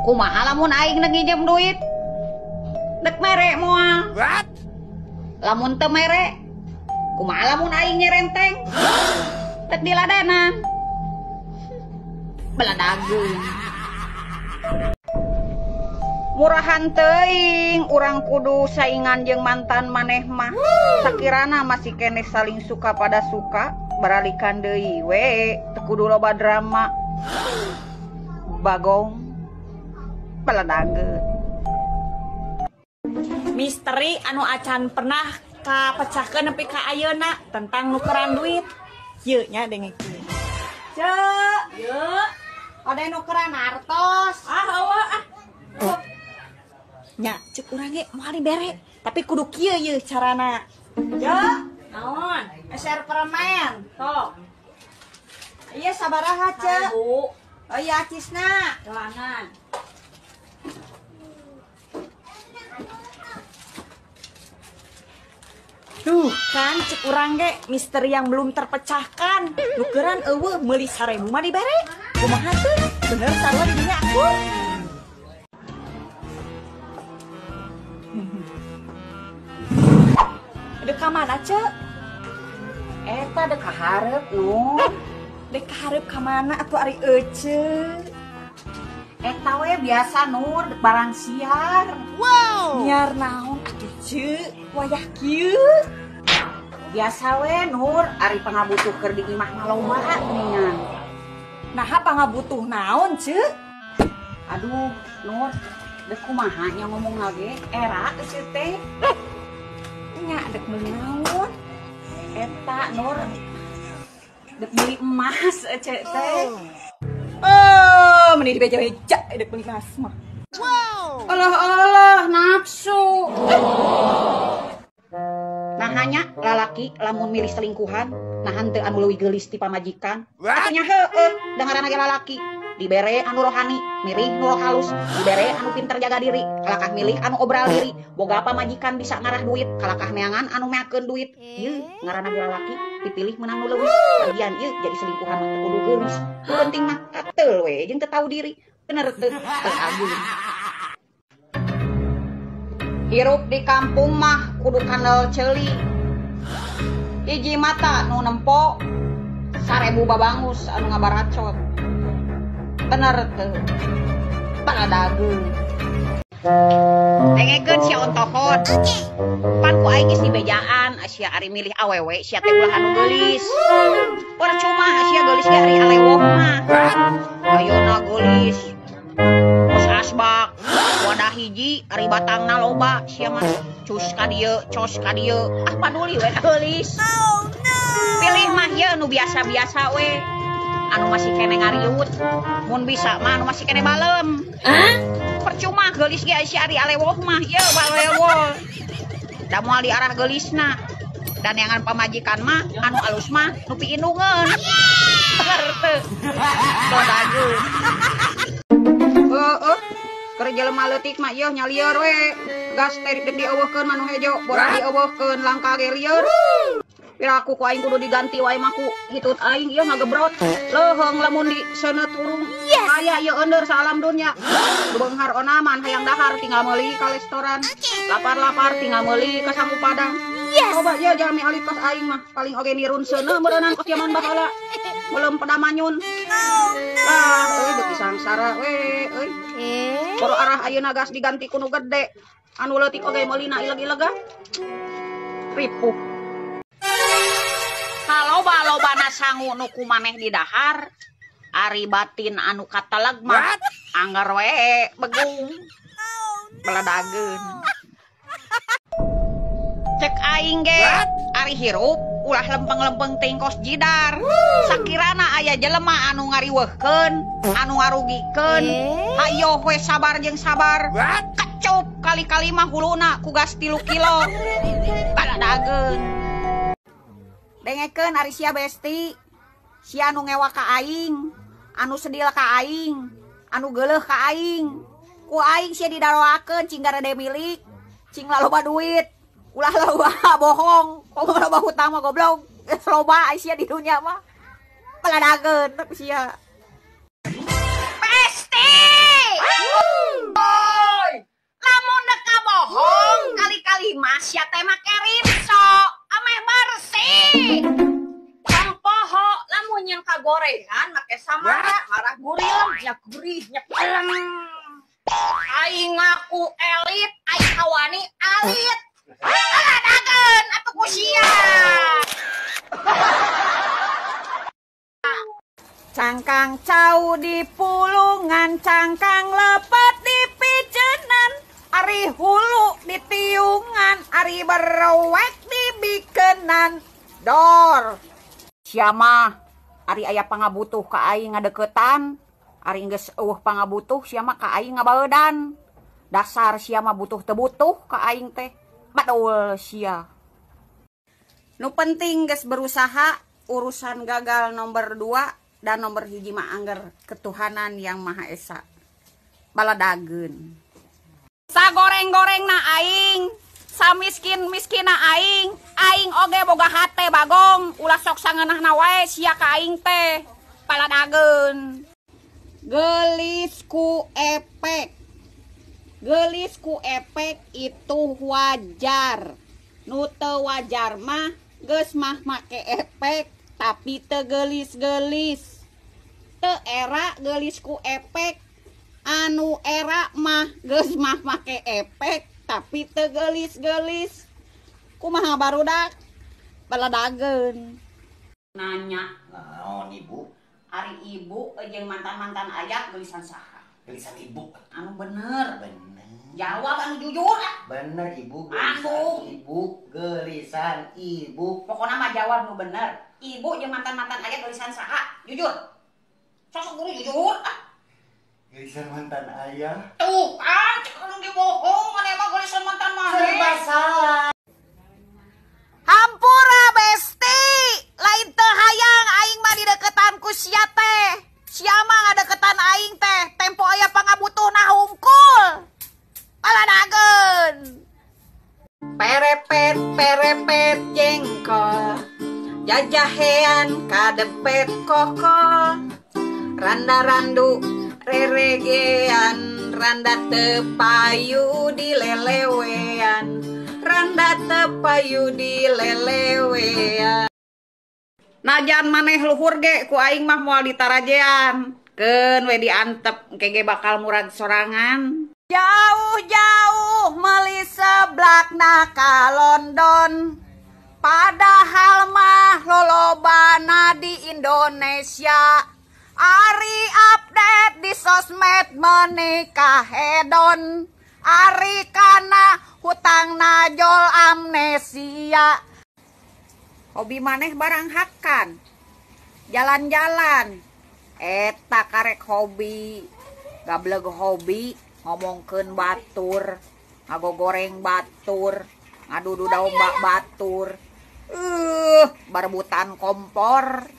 Kumaha lamun aing deuk nginjem duit? Dek mere moal. What? Lamun teu mere, kumaha lamun aing nyerenteng? Dek diladenan. Beladageun. Murahan teuing urang kudu saingan jeung mantan maneh mah. Sakirana masih keneh saling suka pada suka, baralikan deui we, teu kudu loba drama. Bagong beladageun. Misteri anu acan pernah kapecahkeun nepi ka ayeuna tentang nukeran duit. Ieu nya dengekeun. Ceu, Yeuh. Ade nukeran artos. Ah, eueuh ah. Nya, cek urang ge moal dibere, tapi kudu kieu yeuh carana. Ceu, Naon? Eser permen. Sok. Ieu sabaraha, Ceu? 1000. Oh iya acisna. Doangan. Duh, kan cek urang ge misteri yang belum terpecahkan. Nukeran eueuh meuli 1000 mah dibere. Kumaha teu? Bener sarua di dinya aku. Dek ka mana, Ceu? Eta dek kaharep, Nur. Dek kaharep ka mana atuh ari ece? Eta we biasa, Nur, dek barang siar. Wow. Nyiar naon atuh, Ceu? Wayah kieu. Biasa we, Nur, ari pangabutuh keur di imah mah loba geuningan. Naha pangabutuh naon, Ceu? Aduh, Nur, dek kumaha nya ngomong lagi? Era ece teh. Nya dek meuli naon? Eta, Nur, dek meuli emas ece teh. Oh, meni dibeja-beja dek meuli emas mah. Wow. Alah alah nafsu. Nah hanya lalaki lamun milih selingkuhan, nah henteu anu leuwih geulis ti pamajikan. Atunya heueuh, dengaran ge lalaki. Dibere anu rohani, milih nu halus, dibere anu pinter jaga diri, kalakah milih anu obral diri, boga pamajikan bisa ngarah duit, kalakah neangan anu meakeun duit. Ieu ngaranna ge lalaki dipilih menang nu leuwih. Bagian ieu jadi selingkuhan mah teu kudu geulis. Nu penting mah kateul we jeung teu tahu diri. Bener teu? Teu agung. Hirup di kampung mah kudu kandel ceuli. Hiji mata nu nempo, 1000 babangus anu ngabaracot. Bener teu? Baladageun. Dengekeun sia ontohot. Pan ku aing geus dibejaan, sia ari milih awewe sia teh ulah anu geulis. Percuma sia geulis ge ari alewoh mah. Ayeuna geulis. Kos asbak, wadah hiji ari batangna loba sia mah. Cus ka dieu, cos ka dieu. Ah paduli we geulis. Pilih mah ieu nu biasa-biasa we. Anu masih kene ngariut, mun bisa mah anu masih kene balem. Percuma geulis ge sia ari alewoh mah ieu balewoh. Da moal diarah geulisna. Dan yang pamajikan mah anu alus mah nu piindungeun. Bener teu? Bodageun. Heueuh, keur jelema leutik mah ieu nya lieur we. Gas teh dek dieuweuhkeun mah nu hejo, borak dieuweuhkeun langka ge lieur. Piraku ku aing kudu diganti wae mah ku hitut aing ieu ngagebrot. Leuheung lamun di seuneut urung. Aya ieu eundeur saalam dunya. Beunghar onaman hayang dahar tinggal meuli ka restoran. Lapar-lapar tinggal meuli ka sangu padang. Coba ieu jalmi alit kos aing mah paling oge nirun seuneu meureunnan kos jaman baheula. Belum pedamanyun. Lah euy beuki sangsara we euy. Boro arah ayeuna gas diganti ku nu gede. Anu leutik oge meulina ileg-ilegan. Ripuh. Kaloba-lobana sangu nu ku maneh di dahar, ari batin anu kateleg mah anggar we begung. Beladageun. Cek aing ge ari hirup ulah lempeng-lempeng teuing kos jidar. Sakirana aya jelema anu ngariweuhkeun, anu ngarugikeun, hayoh we sabar jeung sabar. Kecup kali-kali mah huluna ku gas 3 kilo. Baladageun. Dengekeun ari sia besti, sia anu ngewa ka aing, anu sedil ka aing, anu geuleuh ka aing. Ku aing sia didaroakeun cing garede milik, cing laloba duit, ulah loba bohong, komo loba hutang mah goblok. Geus loba ai sia di dunya mah. Baladageun tapi sia. Besti! Gurih nyepeleng. Aing ngaku elit, aing kawani alit. Baladageun atuh ku sia. Cangkang cau di pulungan, cangkang lepet di pijenan, ari hulu di tiungan, ari berowek di bikenan. Dor. Sia mah ari aya pangabutuh ka aing ngadeukeutan, ari geus eueuh pangabutuh sia mah ka aing ngabaeudan. Dasar sia mah butuh teu butuh ka aing teh. Badul sia. Nu penting geus berusaha, urusan gagal nomor 2 dan nomor 1 mah angger ketuhanan yang Maha Esa. Baladageun. Sagoreng-gorengna aing, samiskin-miskina aing, aing oge boga hate bagong, ulah sok sangeunahna wae sia ka aing teh. Baladageun. Geulis ku efek. Geulis ku efek itu wajar. Nu teu wajar mah geus mah make efek tapi teu geulis-geulis. Teu era geulis ku efek, anu era mah geus mah make efek tapi teu geulis-geulis. Kumaha barudak? Baladageun. Nanya. Naon ibu? Ari ibu jeung mantan-mantan ayah geulisan saha? Geulisan ibu. Anu bener. Bener. Jawab anu jujur. Bener ibu, geulisan ibu, geulisan ibu. Pokokna mah jawab nu bener. Ibu jeung mantan-mantan ayah geulisan saha? Jujur. Sosok guru jujur ah. Geulisan mantan ayah. Tuh kan cek anu ge bohong, maneh mah geulisan mantan maneh. Serba salah. Hampura besti, lain teu hayang aing mah dideketan ku sia teh. Sia mah ngadeketan aing teh, tempo aya pangabutuhna hungkul. Baladageun. Perepet perepet jengkol, jajahean kadepet kokol. Randa randu reregean, randa tepayu di lelewean, randa tepayu di lelewean. Najan maneh luhur ge ku aing mah moal ditarajean. Keun we diantep engke ge bakal murag sorangan. Jauh-jauh meuli seblakna ka London, padahal mah lolobana di Indonesia. Ari update di sosmed menikah hedon, ari kana hutang najol amnesia. Hobi maneh barang hakan, jalan-jalan, eta karek hobi, gableg hobi, ngomongkeun batur, ngagogoreng batur, ngadudu domba batur, barebutan kompor.